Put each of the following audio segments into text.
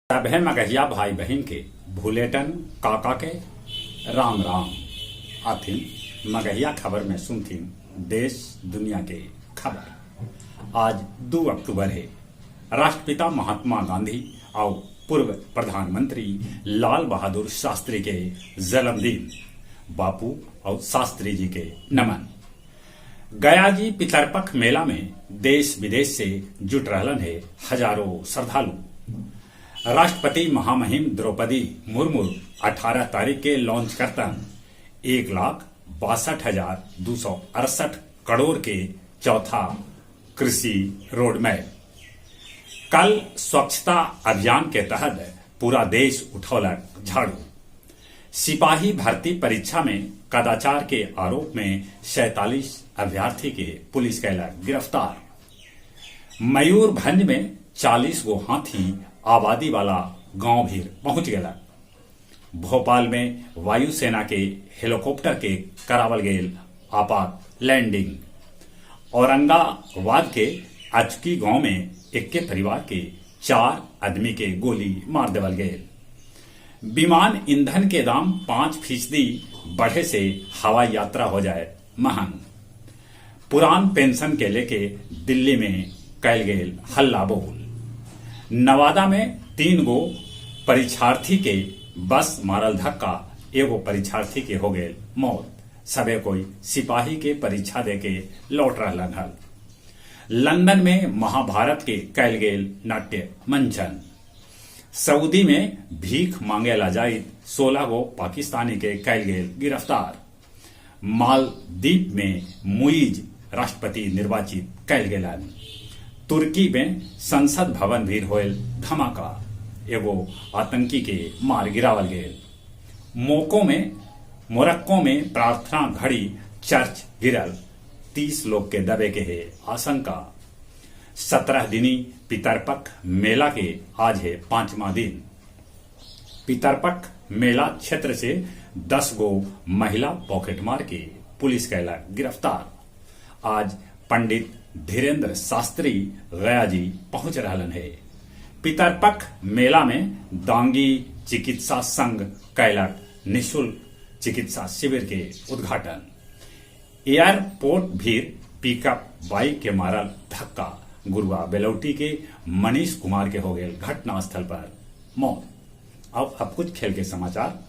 सभे मगहिया भाई बहिन के भुलेटन काका के राम राम। आथिन मगहिया खबर में सुनथिन देश दुनिया के खबर। आज 2 अक्टूबर है। राष्ट्रपिता महात्मा गांधी और पूर्व प्रधानमंत्री लाल बहादुर शास्त्री के जन्मदिन। बापू और शास्त्री जी के नमन। गया जी पितरपख मेला में देश विदेश से जुट रहलन है हजारों श्रद्धालु। राष्ट्रपति महामहिम द्रौपदी मुर्मू 18 तारीख के लॉन्च करतन 1,62,268 करोड़ के चौथा कृषि रोडमैप। कल स्वच्छता अभियान के तहत पूरा देश उठौलक झाड़ू। सिपाही भर्ती परीक्षा में कदाचार के आरोप में 47 अभ्यर्थी के पुलिस कैलक गिरफ्तार। मयूरभंज में 40 गो हाथी आबादी वाला गांव भीर पहुंच गेलक। भोपाल में वायुसेना के हेलीकॉप्टर के करावल गेल आपात लैंडिंग। औरंगाबाद के अचकी गांव में एक्के परिवार के 4 आदमी के गोली मार देवल गेल। विमान ईंधन के दाम 5% बढ़े से हवाई यात्रा हो जाए महंग। पुरान पेंशन के लेके दिल्ली में कैल गेल हल्ला बोल। नवादा में 3 गो परीक्षार्थी के बस मारल धक्का, एगो परीक्षार्थी के हो गेल मौत। सबे कोई सिपाही के परीक्षा देके लौट रहलन हल। लंदन में महाभारत के कैल गेल नाट्य मंचन। सऊदी में भीख मांगे ला जाइत 16 गो पाकिस्तानी के कैल गेल गिरफ्तार। मालदीप में मुइज राष्ट्रपति निर्वाचित कैल गेलन। तुर्की में संसद भवन भीर होयल धमाका, एगो आतंकी के मार गिरावल गेल। मोरक्को में प्रार्थना घड़ी चर्च गिरल, 30 लोग के दबे के है आशंका। 17 दिनी पितरपख मेला के आज है 5वां दिन। पितरपख मेला क्षेत्र से 10 गो महिला पॉकेटमार के पुलिस कैला गिरफ्तार। आज पंडित धीरेन्द्र शास्त्री गया जी पहुंच रहलन है। पितरपख मेला में दांगी चिकित्सा संघ कैलक निःशुल्क चिकित्सा शिविर के उद्घाटन। एयरपोर्ट भीर पिकअप बाइक के मारल धक्का, गुरुआ बेलौटी के मनीष कुमार के हो गए घटनास्थल पर मौत। अब कुछ खेल के समाचार।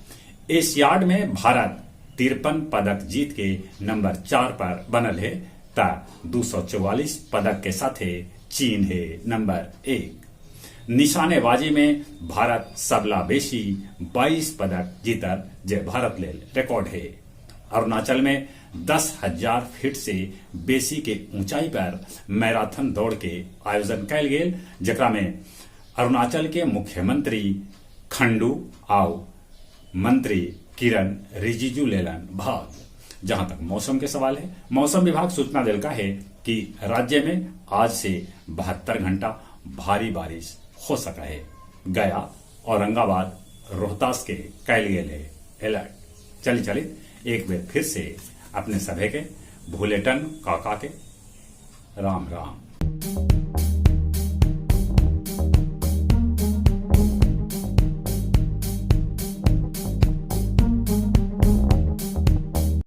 एशियाड में भारत 53 पदक जीत के नंबर 4 पर बनल है ता 244 पदक के साथे चीन है नंबर 1। निशानेबाजी में भारत सबला बेशी 22 पदक जीतल, जे भारत लेल रिकॉर्ड है। अरुणाचल में 10,000 फीट से बेसी के ऊंचाई पर मैराथन दौड़ के आयोजन कैल गेल, जेकरा में अरुणाचल के मुख्यमंत्री खंडू आउ मंत्री किरण रिजिजू लेलन भाग। जहां तक मौसम के सवाल है, मौसम विभाग सूचना देलका है कि राज्य में आज से 72 घंटा भारी बारिश हो सका है। गया, औरंगाबाद, रोहतास के कैल गेल है अलर्ट। चली चली एक बार फिर से अपने सभे के भुलेटन काका के राम राम।